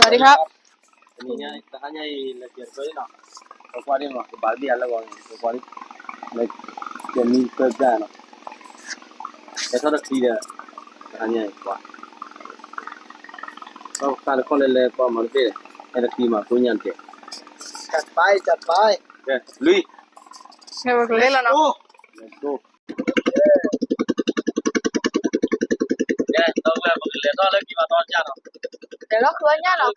สวัสดีครับ တနံၤညါ တဟါညါအံၤ လဲၤကဲၤတၢ်လံနီၤ, ပကွၢ်ဒ်မး ကဘၣ်ဒ်အလၢဂီၤန့ၣ် ပကွၢ်ဒ် လဲၤကဲၤမံတၢ်နီၤ, ကဲၤထီၣ်တချံဒီး တဟါညါအံၤကွၢ်, ဘၣ်ဃးလၢခီၣ်လဲၤလဲၤပှၤမၤတဘ့ၣ်, ဟဲတချံမး ကိညၣ်တကဲး, จัดไป จัดไป, လွံၢ်, လဲၤ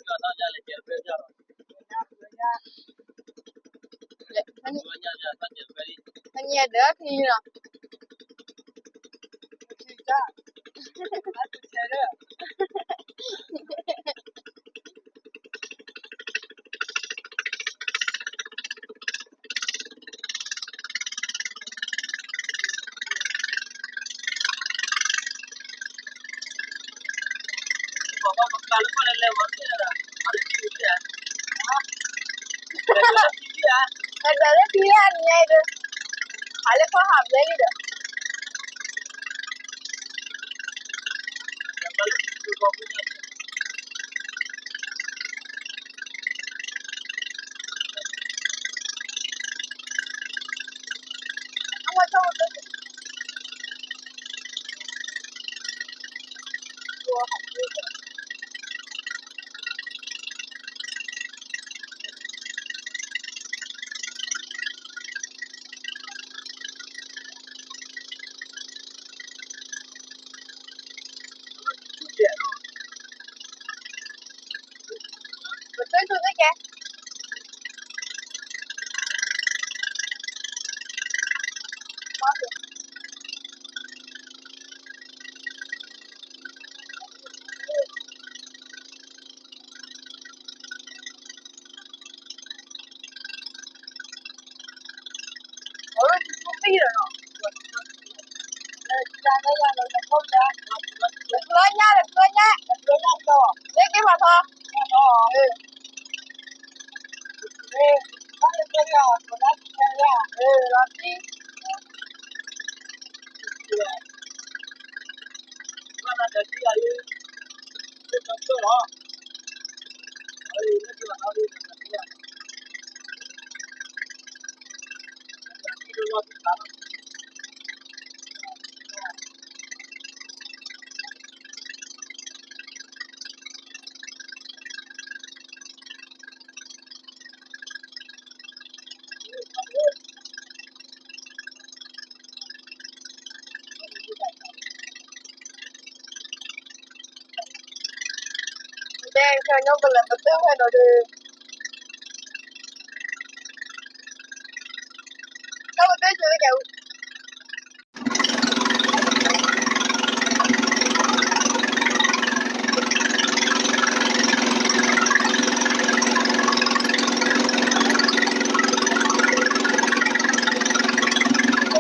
လီၤနီၤ, လဲၤ ကဲ ဒီပုၢ်ဝဲၢ် ပကလဲၤထီၣ်လၢခံဘၣ်သီညါနီၤ, လဲၤလီၤကျိညါနီၤ, ကျိညါ လဲၤကဲၤတဖဲညါနီၤ, ကျိညါ လဲၤကဲၤတဖဲလံ, ဟဲညါဒီးထံနီၤ, လဲၤဒီးလၢထံလၢအနံၤညါအံၤဒီး, ဟးလၢခီၣ်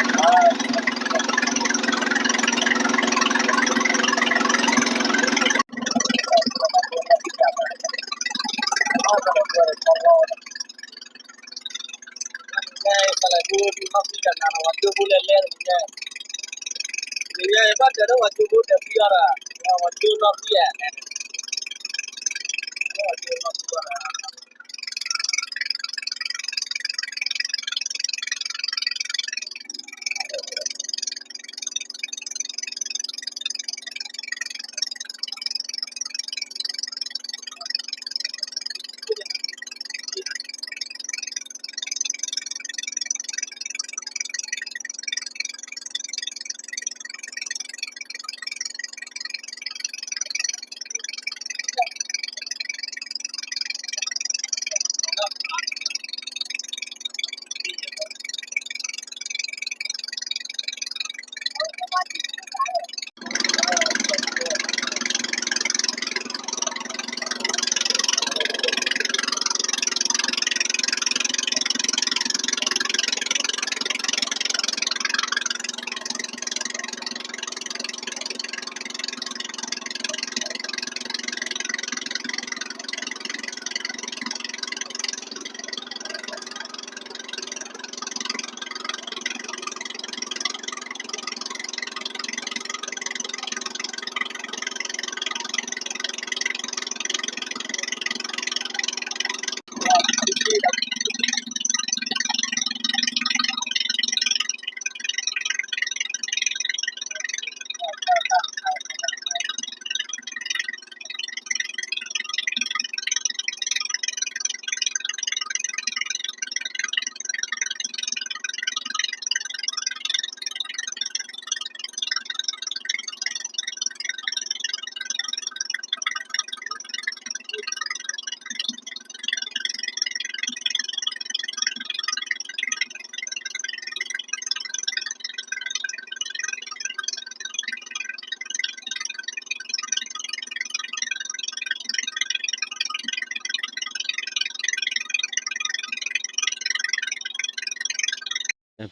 ဟးဘျဲလံဒီး ပသ့ၣ်သူသ့ၣ်ကဲ ဒဲကညီကလၢပသ့ၣ်ဝဲဒီးဒီး တၢ်ပသ့ၣ်ကဲ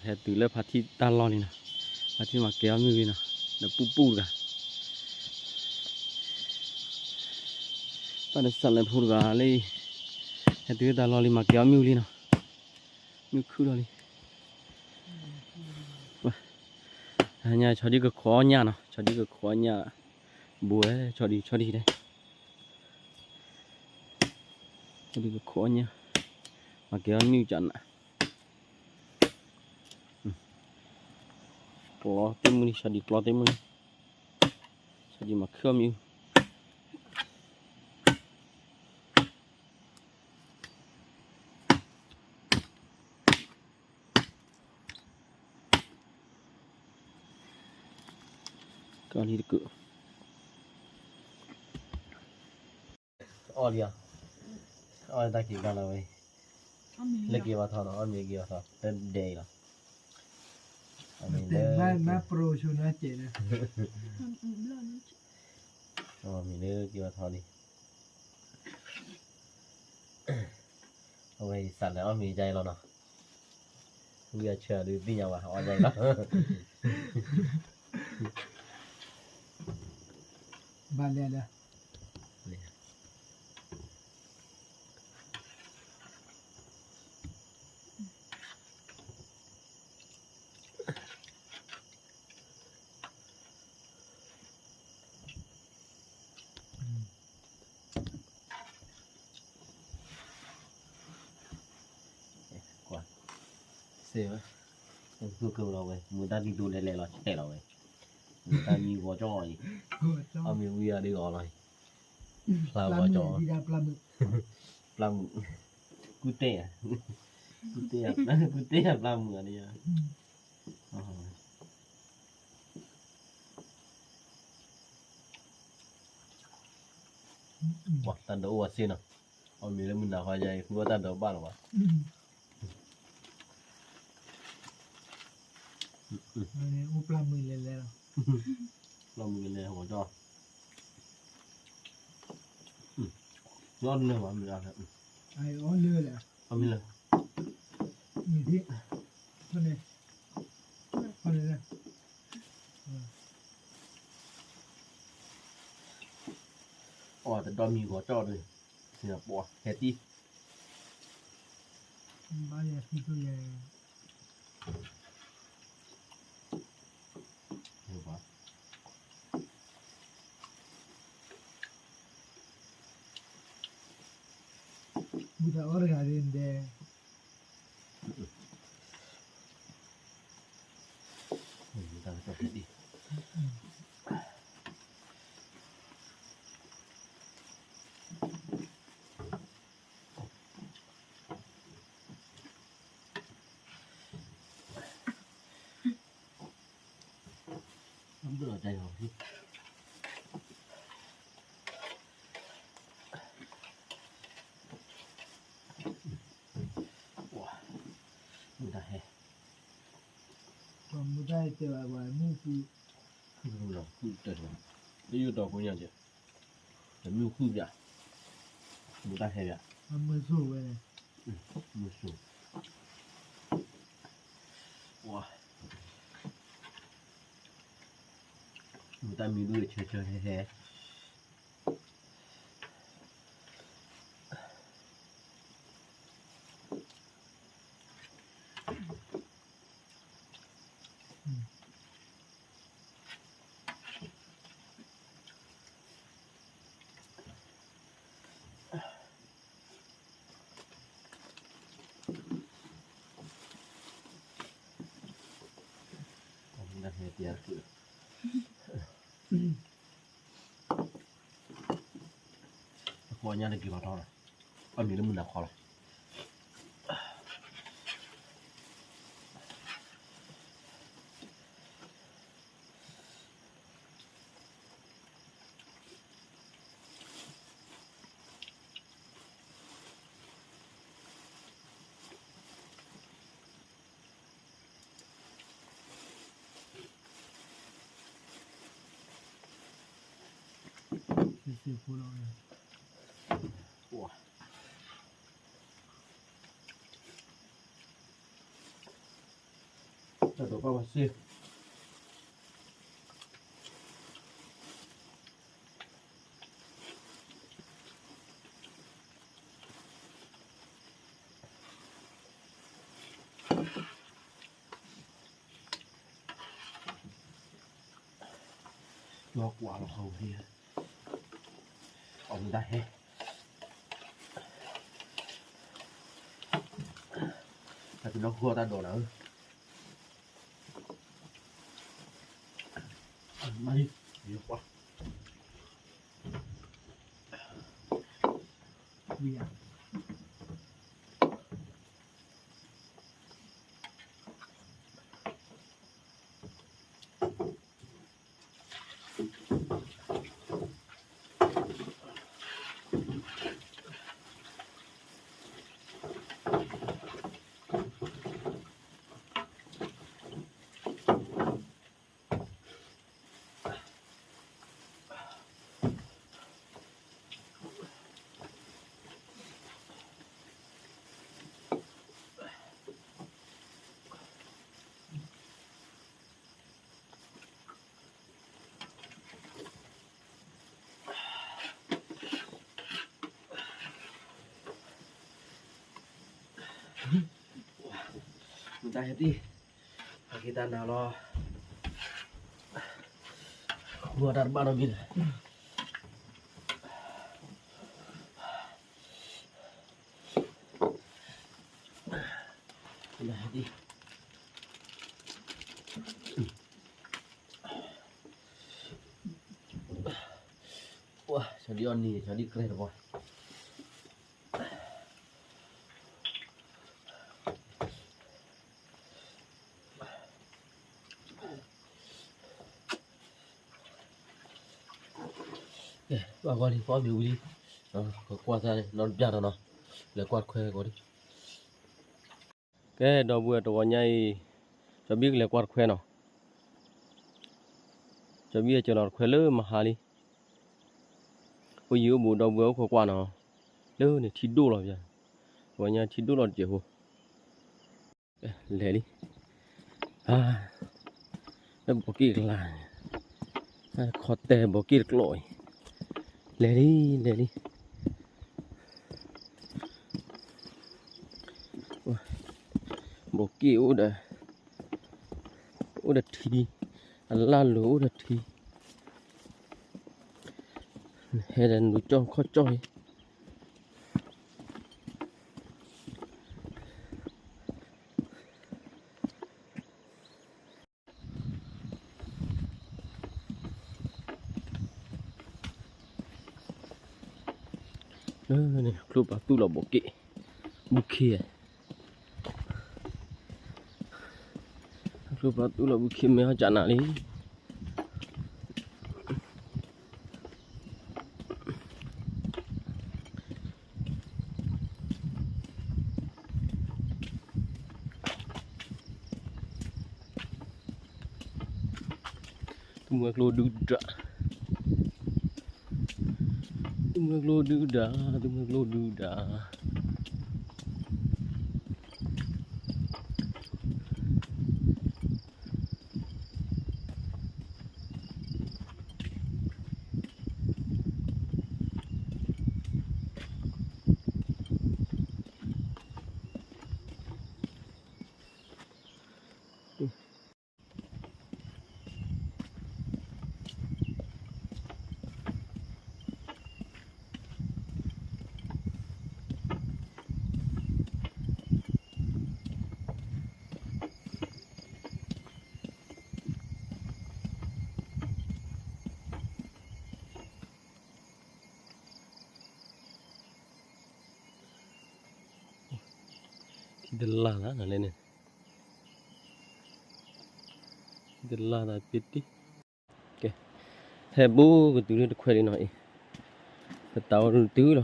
ဟဲတုၤလၢဖါတံၢ်တၢ်လီၢ်လံနီၤ, ဖါတံၢ်မၤကဲအီၣ်မ့ၣ်ဝံၤနီၤ, ဒီးပူၣ်ပူၣ်တဂၤ, တၢ်ဒီးစးလဲၤဖိတဂၤလၢအံၤ, ဟဲတုၤလၢတၢ်လီၢ်လံ မၤကဲအီၣ်မ့ၣ်ဝံၤလံနီၤ, မ့ၣ်ခုၣ်ထီၣ်လံ. ဟါညါဆီဒံၣ်ကခိးအီၣ်ညၣ်နီၤ, ဆီဒံၣ်ကခိးအီၣ်ညၣ်, ဘိဝဲ ဆီဒံၣ် ဆီဒံၣ်ဒဲး, ဆီဒံၣ်ကခိးအီၣ်ညၣ်, မၤကဲအီၣ်မ့ၣ်ကနး, ကျီသ့ၣ်မုၢ်လံ ဆီဒံၣ်ကျီသ့ၣ်မုၢ်လံ, ဆီဒံၣ်မၤခုၣ်အီၣ်မ့ၣ် ကီၢ်လံတကုး, အီၣ်လံ, အီၣ်လၢတၢ်က့ၤဘၣ်လီၤဝဲ, လၢက့ၤဘၣ်ထီၣ်နီၤ, အီၣ်မ့ၢ်က့ၤဘၣ်ထီၣ် လၢဒဲးအံၤလီၤ, အီၣ်မ့ၢ်လၢ, အီၣ်မ့ၢ်လၢက့ၤဘၣ်ထီၣ်လံ, အဝဲအံၤစးလဲၤအီၣ်မ့ၢ်ဒ်အံၤလီၤနီၤ, ဝံအဆၢဒုးသ့ၣ်ညါဘၣ် အီၣ်ဒ်အံၤလီၤ, ဘၣ်လဲၣ်လၢ ကွၢ်, စ့ၢ်ဝဲ, သူၣ်ကၢလီၤဝဲ မုၢ်တၢ်ဒ်သိးလဲၤလဲၤလီၤဆဲးလီၤဝဲ, မုၢ်တၢ်မံဂီၤကၠီအံၤ, အီၣ်မ့ၢ်ဝံအီၤဒ်ဂီၤလီၤ, ဖျါဂီၤကၠီ, ပျၢ်မုၢ်, ကူၣ်တဲၣ်, ကူၣ်တဲၣ်, ကူၣ်တဲၣ်ပျၢ်မုၢ်အီၤဒ်, ပှၤတၢ်ဒိးအိၣ်ဝဲစ့ၢ်နီၤ, အီၣ်မ့ၢ်လၢမုၢ်နၤခီယၤအံၤ ဃုအီၣ်တၢ်ဒိးဘၣ်လီၤဘၣ်, အိၣ်ပျၢ်မုၢ်လဲၤလဲၤလီၤ, ပျၢ်မုၢ်လဲၤလဲၤဂီၤကၠီ, အီၣ်လၢမ့ၢ်, အီၣ်လၢလဲၣ်, မ့ၢ်, အီၣ်တဒီမံၤဂီၤကၠီဒီး, ဟဲတံၢ်, ဘၣ်ယၤသံၣ်ကျိယဲ, ဝံသးအီၣ်တဂၤဒ်ဒဲး, မုၢ်တၢ်ဟဲ, မုၢ်တၢ်ဟဲတဲဘၣ်ပှၤမုၢ်ဃု, ဃုလီၤဃုတၢ်, တယိၣ်တီၤကိးညါကဲ, တမုၢ်ဃုဘၣ်, မုၢ်တၢ်ဟဲဘၣ်, မုၢ်စိၤဝဲ, မုၢ်စိၤ, ပှၤ, မုၢ်တၢ်မံၤဒုးဆၢဆၢဟဲဟဲ အဃိညါတက့ၤလီၤထီၣ်လီၤ, အမံၤလၢမုၢ်နၤခီလီၤ. စံဖိလီၤ. ဒီးပၢ်ပၢ်စ့ လီၤကွၢ်လီၤဟီၣ်ဝဲ အီၣ်မ့ၢ်တၢ်ဟဲ တၢ်ပနီၣ်ဃုအီၣ်တၢ်ဒိးနၤဧၢ မၤလံ ယကွၢ် ဝံၤ မတၤဟဲတံၢ် ဟဲက့ၤတၢ်နၤလီၤ ဃုအီၣ်တၢ်တဘၣ်နီတမံၤဒီး မတၤဟဲတံၢ် ပှၤ ဆီဒံၣ်အီၣ်နံၤ ဆီဒံၣ်ကြဲတပှၢ် ကဲ ဘၣ်ဂီၢ်လံ ပအီၣ်မ့ၤဝံၤလံ ကကွၢ်တၢ်နီတဘျီဒီးနီၤ လဲၤကွၢ်တခွဲကီးလံ ကဲ ဒီပုၢ်ဝဲၢ်တဂီၤညါအံၤ ကၠီဘံၣ်ကလဲၤကွၢ်တခွဲနီၤ ကၠီဘံၣ်ကၠီလီၤတခွဲလၢမဟါလံ အိၣ်ယံၤအိၣ်ဘူးဒီပုၢ်ဝဲၢ်အိၣ်ခိးကွၢ်နီၤ လၢန့ၣ်ထံဒိၣ်လီၤပျၢ် တဂီၤညါထံဒိၣ်လီၤတစဲးဖိ လဲၤလံ လၢဘီးက့ၣ်ကျါန့ၣ် ခီတဲဘီးက့ၣ်တကျိာ်အံၤ လဲၤလံ လဲၤလံ ဘီးက့ၣ်အိၣ်ဒီး အိၣ်ဒီးထံ အလၣ်လိၤအိၣ်ဒီးထံ ဟဲဒီးနူၤကၠီၣ်ခီၣ်ကၠီၣ်အံၤ လၢန့ၣ် ကျိပာ်သူၣ်လီၤဘီးက့ၣ် ဘုခ့ ကျိပာ်သူၣ်လီၤဘုခ့ မ့ၢ်ဟီၣ်ကနၤလံ သူမွဲကျိဒုၣ်ဒါ သူမွဲကျိဒုၣ်ဒါ သူမွဲကျိဒုၣ်ဒါ ထံတလၢ်သးနၤလဲၣ်န့ၣ် ထံတလၢ်သးပ့တံၢ် ကဲ ဟဲဘိကတုၤလၢတခွဲးလံနီၤအံၤ ပတၢ်အိၣ်တုၤလီၤ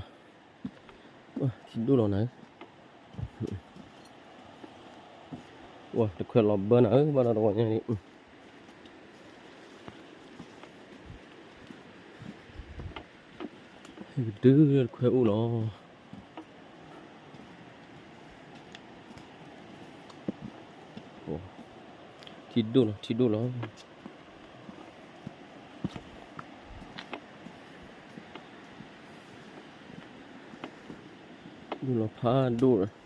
ထံဒိၣ်လီၤနၤဧၢ တခွဲးလီၤဘၢနၤဧၢ ဘၣ်ဒီးတဂီၤညါလံ ကတုၤလၢတခွဲးအိၣ်လီၤ ပှၤ ထံဒိၣ်လီၤ, ထံဒိၣ်လီၤ, ဒိၣ်လီၤဖးဒိၣ်လီၤ.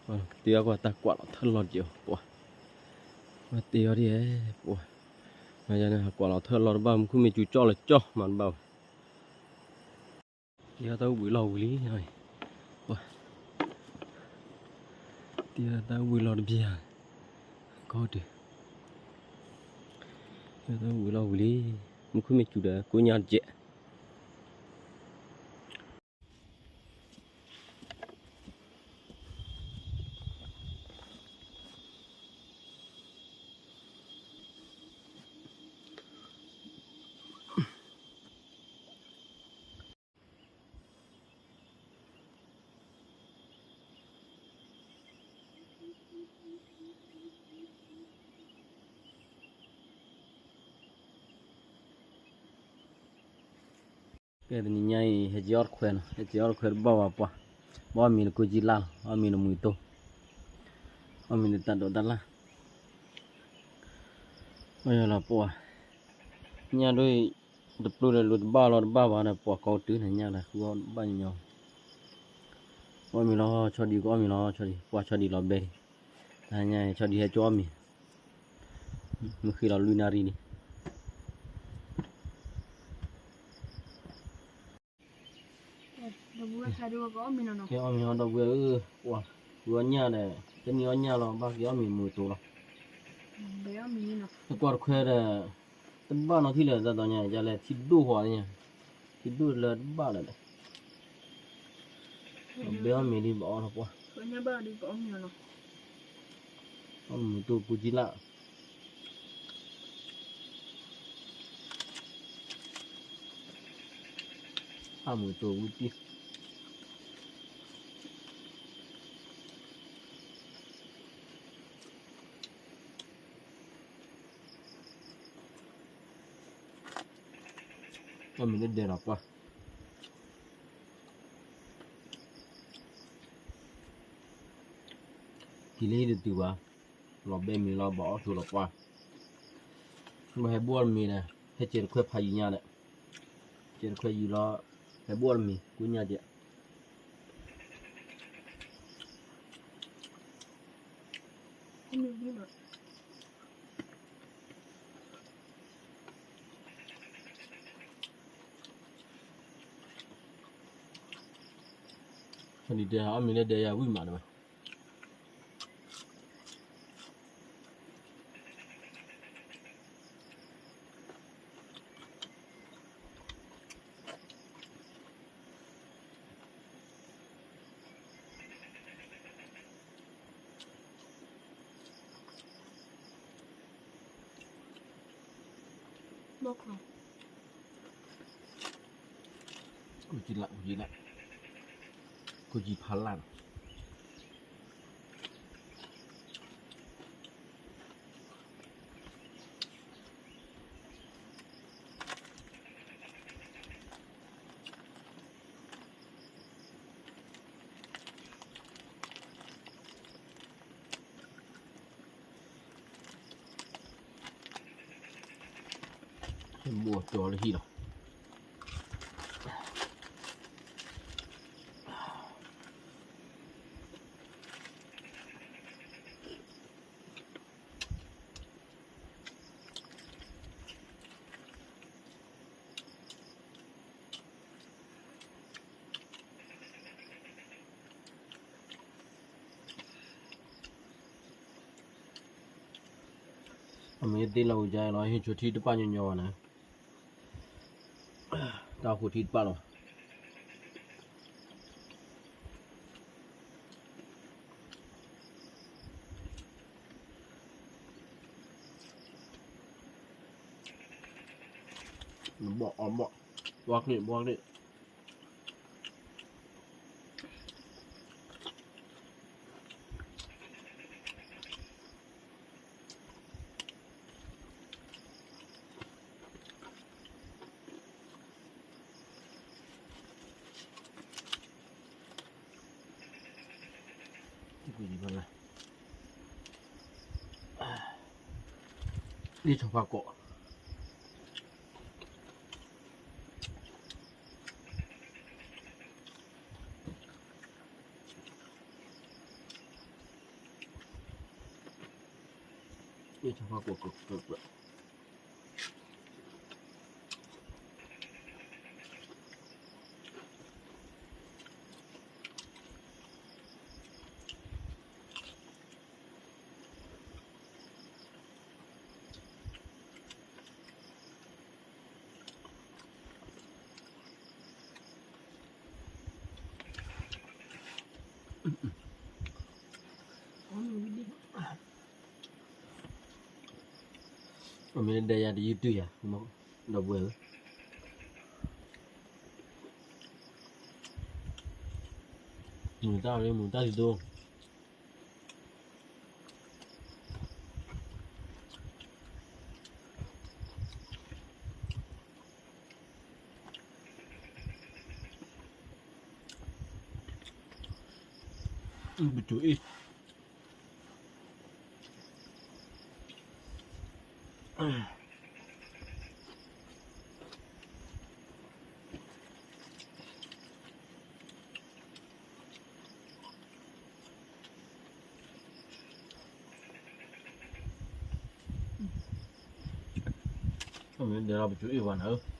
တ့အီၣ်ကွၢ်တၢ်ကွၢ်လီၤထၢၣ်လီၤဒံးအီၤပှၤ, တ့အီၣ်ဒ်, ပှၤ, မ့ၢ်ယန့ၣ် ဟးကွၢ်လီၤထၢၣ်လီၤတဘၣ် မူခိၣ်မ့ၢ်စူၤကၠီၣ်လၢကၠီၣ်မးတဘၣ်ဝဲ, တ့အီၣ်တၢ်အိၣ်ဘှံးလီၤဝံၤလံ, ပှၤ, တ့အီၣ်တၢ်အိၣ်ဘှံးလီၤတဘျီ, ကီၢ်တုၤ, တ့အီၣ်တၢ်အိၣ်ဘှံးလီၤဝံၤလံ, မူခိၣ်မ့ၢ်စူၤဒီးကိညၢ်တကဲး. ကဲ တနံၤညါအံၤ ဟဲက့ၤအီၣ်တခွဲနီၤ, ဟဲက့ၤအီၣ်တခွဲတဘၣ်ဘၣ်ပှၤ, ဘၣ်အီၣ်မ့ၤလၢကိကံလၢ်လီၤ, အီၣ်မ့ၤလၢမုၢ်တိၢ်, အီၣ်မ့ၤလၢတၢ်ဒိးတၢ်လၢ်, အီၣ်ယလီၤပှၤ, ညၣ်ဒိၣ်, တပျိလၢလိၤတဘၣ်လီၤတဘၣ်ဘၣ်ဒီး ပှၤကိးတုၤန့ၣ်ညၣ်လၢဃုအီၣ်ဘၣ်ညီညီ, အီၣ်မ့ၤလီၤဆီဒံး ကအီၣ်မ့ၤလီၤဆီဒံး ပှၤဆီဒံးလီၤဘဲဒံး, တနံၤညါအံၤ ဆီဒံးဟဲကၠီအီၣ်မ့ၤ မ့ၢ်ဃ့လီၤလွံၢ်နၣ်ရံၣ်န့ၣ်, ကဲအီၣ်မ့ၤအီၣ်ဒီပုၢ်ဝဲၢ်ဧၢ, ပှၤ, ဃုအီၣ်ညၣ်ဒီး တနံၤအီၣ်ညၣ်လီၤ ဘၣ်က့ၤအီၣ်မ့ၤမုၢ်တိၢ်လီၤ, တကွၢ်တခွဲဒီး, တဘၣ်နီၤထံၣ်လၢတၢ်တီညါ ယလဲၤထံဒိၣ်ဃီညါ, ထံဒိၣ်လၢတဘၣ်လၢၤဒီး, ဘဲအီၣ်မ့ၤဒ်ပအီၣ်လီၤပှၤ, အီၣ်မ့ၤတိၢ်ပူၤကံလၢ် အမုၢ်တိၢ်ဝံတံၢ်, အမုၢ်တဒဲးလီၤပှၤ, ကံလၢဟံၣ်တတုၤဘၣ်, လီၤဘဲမ့ၤလီၤ ဘၣ်အီၣ်ဆိးလီၤပှၤ, ဘၣ်ဟဲဘှီၣ်တမံၤဒီး ဟဲစဲးတခွဲးဖးယံၤညါဒီး, စဲးတခွဲးယံၤလီၤ, ဟဲဘှီၣ်တမံၤ ကိညၢ်ကဲး နံၤတဲအီၣ်မ့ၤလၢဒဲယၤဝံၣ်မးတဝဲ, ကိးကံလၢ် ကိးကံလၢ် ကိးကံဖးလၢ်နီၤ ဘိၣ်ကၠီလၢဟံၣ်လီၤ အမ့ၢ်သ့လီၤဝံၤကါလီၤ ဟ့ၣ်ဆိထံတပၣ်ညီညီဘၣ်န့ၣ် တၢ်ဃိထံတပၣ်လီၤ ဘီၣ်အီၣ်ဘီၣ် ဘီၣ်ကျ့ၣ် ဘီၣ်ကျ့ၣ် အ ကွံာ်ဒံးဘၣ်လၢ ဒ်ထီၣ်ဖးကိး ဒ်ထီၣ်ဖးကိးကၢၢ်ကၢၢ် အမ့ၢ်ဒဲယၤတယုၢ်တုၤယၤ ဒီပုၢ်ဝဲၢ်ဧၢ, မုာ်တၢ်ရ့ မုာ်တၢ်ဒိၣ် ပစိၤအ့ၣ် မ့ၢ်ဒဲလီၤပစိၤအ့ၣ်ပှၤနၤ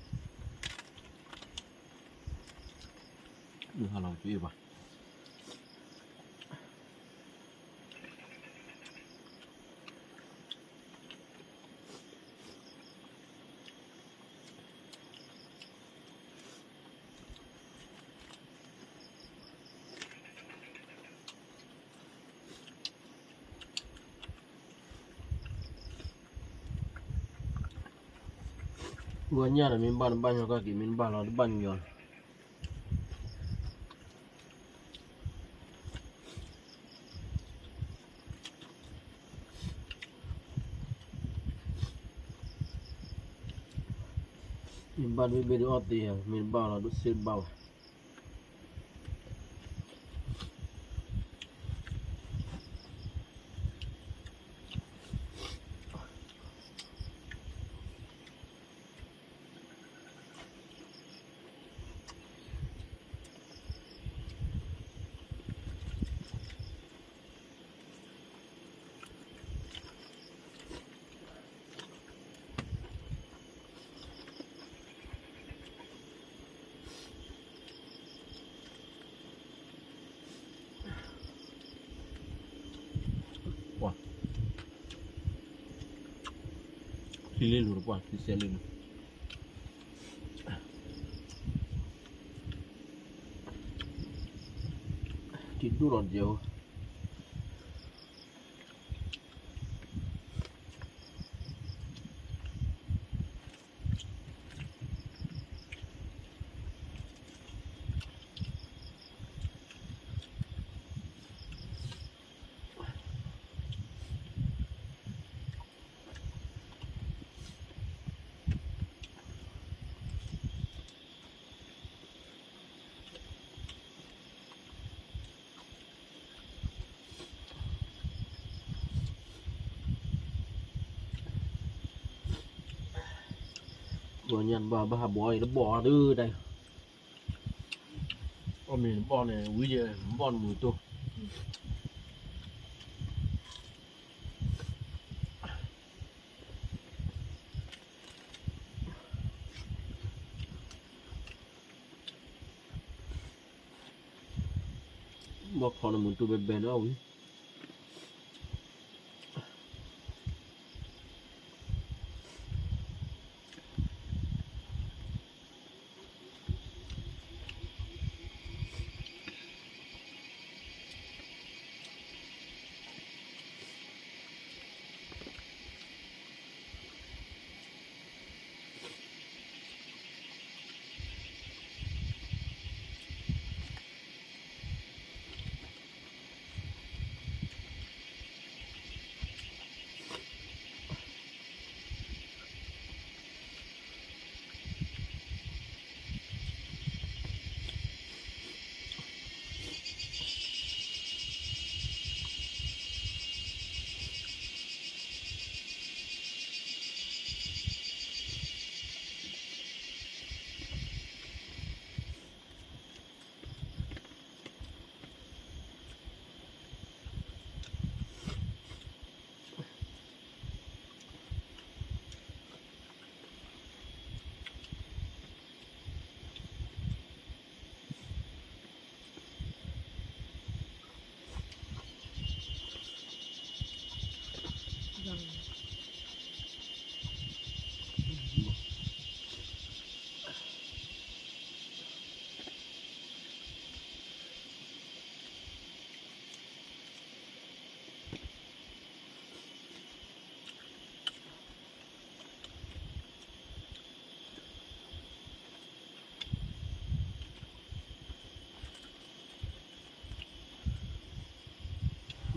ဧၢ, ဟးလီၤပစိၤအ့ၣ်ပှၤ ဂီၤညါဒီးမ့ၢ်ဘၣ်နဘၣ်ညီကီၢ်က့ၤ မ့ၢ်နဘၣ်လီၤတဘၣ်ညီလီၤ. မ့ၢ်ဘၣ်ဒ်ဘ့ၣ်ဒ်အီၣ်သ့ဧါ, မ့ၢ်တဘၣ်လီၤဒိၣ်စ့တဘၣ်ဘၣ်. ပှၤ ထံလ့လိၤတပှၢ် ထံဆဲးလ့လိၤ ထံဒိၣ်လီၤဒဲးဧိၤ. ဂီၤညါဘၣ်ဘၣ်ဟးဘီအံၤတဘီၣ်အါဒုးဒၣ်, အီၣ်မ့ၤတဘီၣ်န့ၣ် ဝံၤယဲၢ်ဘီၣ်နမုာ်တိၢ် ဘီၣ်ခီနမုာ်တိၢ်ဘဲဘဲဒီးဝံၤ ပ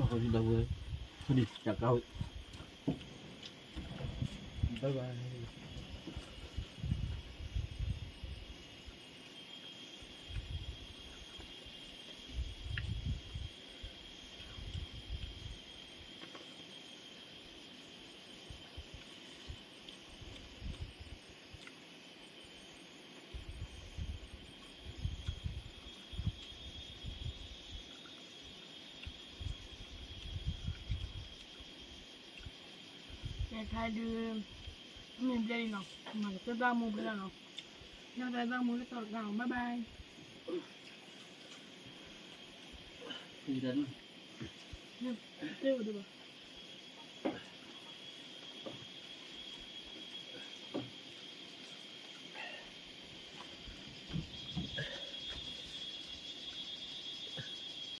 ဒီပုၢ်ဝဲၢ်, ဖဲန့ၣ် ကးဝဲ, bye bye. ကဲ ခဲအံၤဒုး မ့ၢ်ဘျဲၣ်လံနီၤ, မၤကတၢၢ်သၣ်မူဘျဲၣ်လံနီၤ, ညၣ်သၣ်သၣ်မူလၢတီၤတကါနီၤ, bye bye. တ့ၢ်ဝဲဒၣ်ဘၣ်.